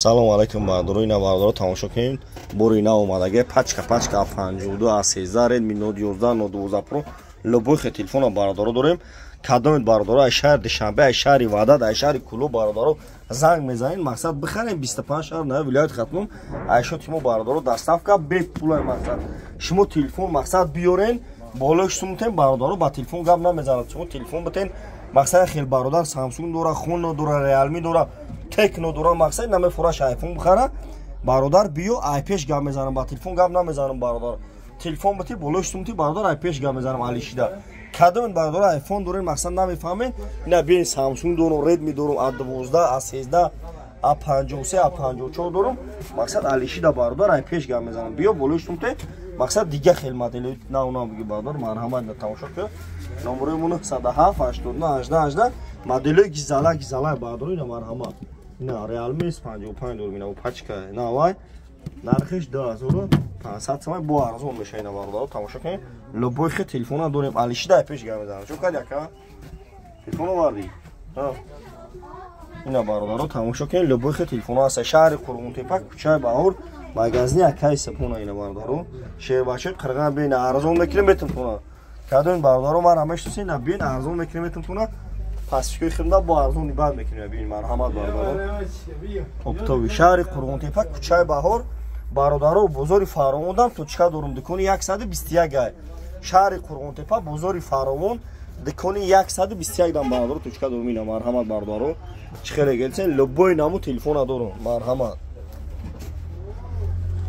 Салом алейкум, бародаро. Ина, бародаро, тамошо кунед, бори нав омадаги, пачка пачка А52, А13, Redmi Note 11, Note 12 Pro, любой хе телефона, бародаро, дорем. Кадомед, бародаро, ай шаҳри Душанбе, ай шаҳри Ваҳдат, ай шаҳри Кӯлоб, бародаро, занг мезанед, мақсад, бихарем. 25 шаҳр на вилояти Хатлон айшоти мо, бародаро, доставка бепулай. Мақсад, шумо телефон, мақсад, биёрен, болои шумутен, бародаро, ба телефон гап намезанад. Шумо телефон битен, мақсад, хел бародар Samsung дора, Honor дора, Realme дора, Текно дора, мақсад, намефураш айфон бихара. Бародар, биё, ай пеш гап мезанам, ба телефон гап намезанам. Бародар, телефон бити, болои шумути, бародар, ай пеш гап мезанам алишида. Кадом, бародар, айфон дорем, мақсад, намефаҳмед, ина биен. Samsung дорум, Redmi дорум, А12, А13, А53, А54 дорум. Мақсад, алишида, бародар, ай пеш гап мезанам. Биё, болои шумте, мақсад, дига хел модели нав нав биги. Бародар, марҳамат, на тамошо кун. Номерои мо 907 89 18 18. Моделои гизала гизала, бародар, ина, марҳамат. Ина Realme S55 дорум, ина пачка навай, нархиш 2500 сомон, бо арзон меша. Ина, бародар, тамошо кунед, любой хе телефона дорем. Алишида пеш гап мезанам. Чо кад яка телефон овардӣ? Ина, бародаро, тамошо кунед, любой хе телефона ҳаст. Шаҳри Қурғонтепа, кӯчаи Баҳор, магазини акаи Сапона. Ина, бародаро, шербачаи қирған, бина, арзон мекунем метимтона. Кадом, бародаро, мара мешносед, на бин, арзон мекунем метимтона. Пасфикои хидмат бо арзон бад мекунем. Бин, марҳамат, бародаро, оптовый. Шаҳри Қурғонтепа, кӯчаи Баҳор, бародаро, бозори Фаровондам точка дорум, дукони 121 ай. Шаҳри Қурғонтепа, бозори Фаровон, дукони 121 дам, бародаро, точка дорум. Ина, марҳамат, бародаро, чӣ хеле гелсен, любой наму телефона дорум, марҳамат.